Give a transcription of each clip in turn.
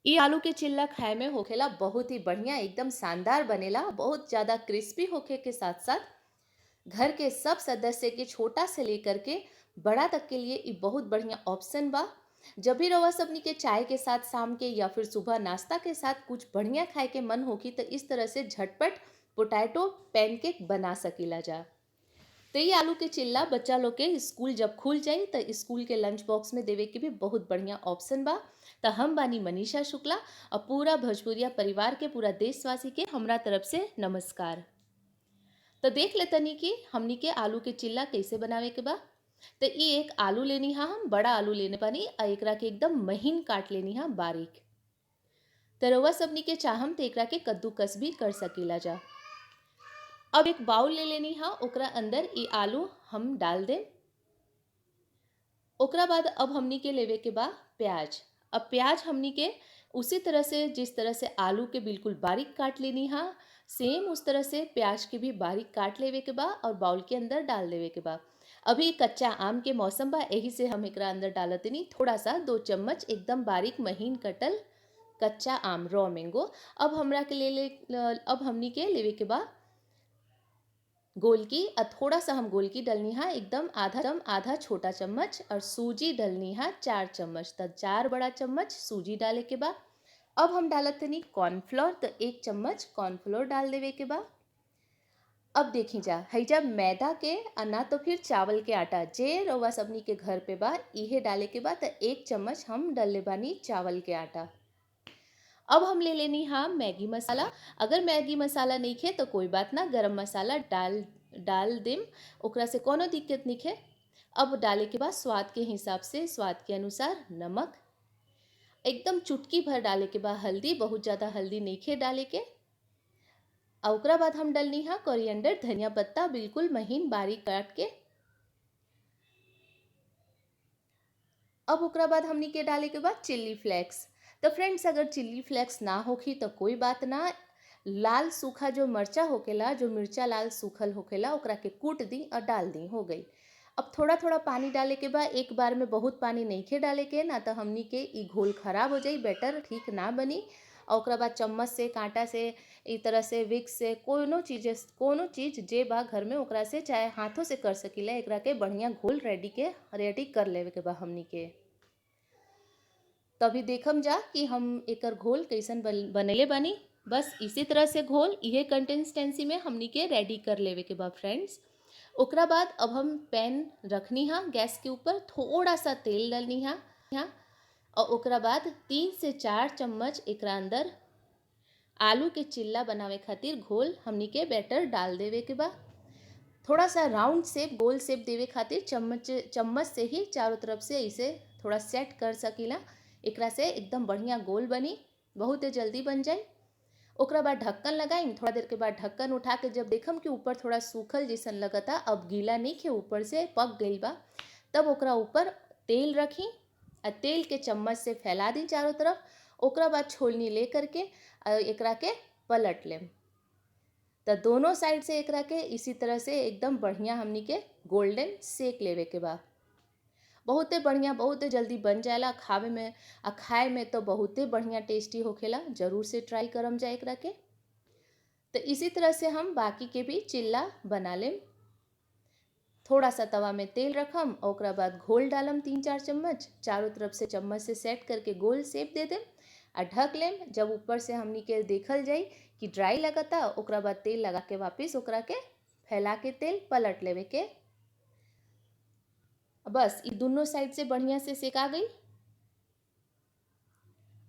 इ आलू के चिल्ला खाए में होखेला बहुत ही बढ़िया, एकदम शानदार बनेला। बहुत ज़्यादा क्रिस्पी होखे के साथ साथ घर के सब सदस्य के छोटा से लेकर के बड़ा तक के लिए इ बहुत बढ़िया ऑप्शन बा। जब भी रउआ सबनी के चाय के साथ शाम के या फिर सुबह नाश्ता के साथ कुछ बढ़िया खाए के मन होखी तो इस तरह से झटपट पोटैटो पैनकेक बना सकीला जा। तो ये आलू के चिल्ला बच्चा लोग के स्कूल जब खुल जाई तो स्कूल के लंच बॉक्स में देवे के भी बहुत बढ़िया ऑप्शन बा। तो हम बानी मनीषा शुक्ला और पूरा भोजपुरिया परिवार के, पूरा देशवासी के हमरा तरफ से नमस्कार। तो देख लेतनी कि हमनी के आलू के चिल्ला कैसे बनावे के बा। तो ये एक आलू लेनी हा, हम बड़ा आलू लेने बानी और एकरा के एकदम महीन काट लेनी हा, बारीक। तो रउआ सबनी के चाहम तो एकरा के कद्दूकस भी कर सकीला जा। अब एक बाउल ले लेनी हा, ओकरा अंदर ये आलू हम डाल दें। ओकरा बाद अब हमनी के लेवे के बा प्याज। अब प्याज हमनी के उसी तरह से जिस तरह से आलू के बिल्कुल बारीक काट लेनी हा, सेम उस तरह से प्याज के भी बारीक काट लेवे के बा और बाउल के अंदर डाल देवे के बा। अभी कच्चा आम के मौसम बा, यही से हम एकरा अंदर डालतनी थोड़ा सा 2 चम्मच एकदम बारीक महीन कटल कच्चा आम, रॉ मैंगो। अब हमरा के ले, अब हमनी के लेवे के बा गोलकी और थोड़ा सा हम गोलकी डलनी हा एकदम आधा छोटा चम्मच और सूजी डलनी हा 4 चम्मच। तो 4 बड़ा चम्मच सूजी डाले के बा। अब हम डालत तनी कॉर्नफ्लोर, तो 1 चम्मच कॉर्नफ्लोर डाल देवे के बा। अब देखी जा हैजा मैदा के और ना तो फिर चावल के आटा जे रउआ सबनी के घर पे बा इहे डाले के बा। तो 1 चम्मच हम डलले बानी चावल के आटा। अब हम ले लेनी हाँ मैगी मसाला। अगर मैगी मसाला नहीं खे तो कोई बात ना, गरम मसाला डाल देम, ओकरा से कोनो दिक्कत नहीं खे। अब डाले के बाद स्वाद के हिसाब से, स्वाद के अनुसार नमक, एकदम चुटकी भर डाले के बाद हल्दी, बहुत ज़्यादा हल्दी नहीं खे डाले के। और ओकरा बाद हम डलनी हाँ कोरिएंडर, धनिया पत्ता बिल्कुल महीन बारीक काट के। अब ओकरा बाद हमनी के डाले के बाद चिल्ली फ्लेक्स। तो फ्रेंड्स अगर चिल्ली फ्लेक्स ना होखी तो कोई बात ना, लाल सूखा जो मरचा होखेला, जो मिर्चा लाल सूखल होखेला, ओकरा के कूट दी और डाल दी, हो गई। अब थोड़ा थोड़ा पानी डाले के बाद, एक बार में बहुत पानी नहीं खे डाले के, ना तो हमनी के ई घोल खराब हो जाई, बैटर ठीक ना बनी। और ओकरा बाद चम्मच से, कांटा से, ई तरह से, विक्स से, कोनो चीज़ जे बा घर में ओकरा से, चाहे हाथों से कर सकीला, एकरा के बढ़िया घोल रेडी कर लेवे के बा हमनी के। तभी देखम जा कि हम एकर घोल कैसन बनैले बानी। बस इसी तरह से घोल इहे कंसिस्टेंसी में हमनी के रेडी कर लेवे के बा फ्रेंड्स। ओकरा बाद अब हम पैन रखनी हा गैस के ऊपर, थोड़ा सा तेल डालनी हा और ओकरा बाद 3 से 4 चम्मच एकरा अंदर आलू के चिल्ला बनावे खातिर घोल हमनी के बैटर डाल देवे के बा। थोड़ा सा राउंड शेप, गोल शेप देवे खातिर चम्मच से ही चारों तरफ से इसे थोड़ा सेट कर सकीला। एकरा से एकदम बढ़िया गोल बनी, बहुत जल्दी बन जाए। ओकरा बाद ढक्कन लगाई, थोड़ा देर के बाद ढक्कन उठा के जब देखम कि ऊपर थोड़ा सूखल जैसन लगता, अब गीला नहीं खे, ऊपर से पक गई बा, तब ओकरा ऊपर तेल रखी और तेल के चम्मच से फैला दी चारों तरफ। ओकरा बाद छोलनी ले करके एकरा के पलट लेम। तो दोनों साइड से एकरा के इसी तरह से एकदम बढ़िया हमनी के गोल्डन सेक लेवे के बा। बहुते बढ़िया, बहुते जल्दी बन जाएला खावे में, आ खाए में तो बहुते बढ़िया टेस्टी होखेला। जरूर से ट्राई करम जाए एकरा के। तो इसी तरह से हम बाकी के भी चिल्ला बना लेम। थोड़ा सा तवा में तेल रखम, ओकरा बाद घोल डालम 3-4 चम्मच, चारों तरफ से चम्मच से सेट करके गोल शेप they them और ढक लेम। जब ऊपर से हमनी के देखल जाई कि ड्राई लगता, ओकरा बाद तेल लगा के वापस ओकरा के फैला के तेल पलट लेवे के। बस ये दोनों साइड से बढ़िया से सेका गई।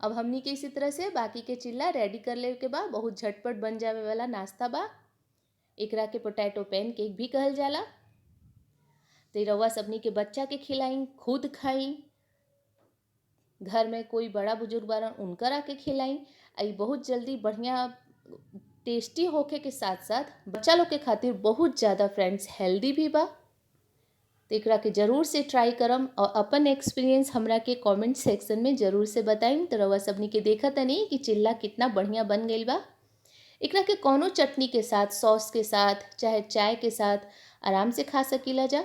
अब हमनी के इसी तरह से बाकी के चिल्ला रेडी कर ले के बाद बहुत झटपट बन जावे वाला नाश्ता बा। एकरा के पोटैटो पैन केक भी कहल जाला। तो रउआ सबनी के बच्चा के खिलाई, खुद खाई, घर में कोई बड़ा बुजुर्ग बारन उनकरा के खिलाई। आई बहुत जल्दी बढ़िया टेस्टी होखे के साथ साथ बच्चा लोग के खातिर बहुत ज़्यादा फ्रेंड्स हेल्दी भी बा। तो एकरा के ज़रूर से ट्राई करम और अपन एक्सपीरियंस हमरा के कमेंट सेक्शन में ज़रूर से बताइम। तो रउआ सबनी के देखत नहीं कि चिल्ला कितना बढ़िया बन गइल बा। एकरा के कोनो चटनी के साथ, सॉस के साथ, चाहे चाय के साथ आराम से खा सकीला जा।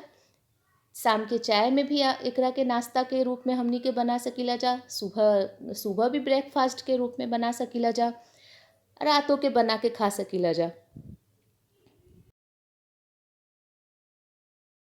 शाम के चाय में भी एकरा के नाश्ता के रूप में हमनी के बना सकीला जा। सुबह सुबह भी ब्रेकफास्ट के रूप में बना सकीला जा, रातों के बना के खा सकीला जा।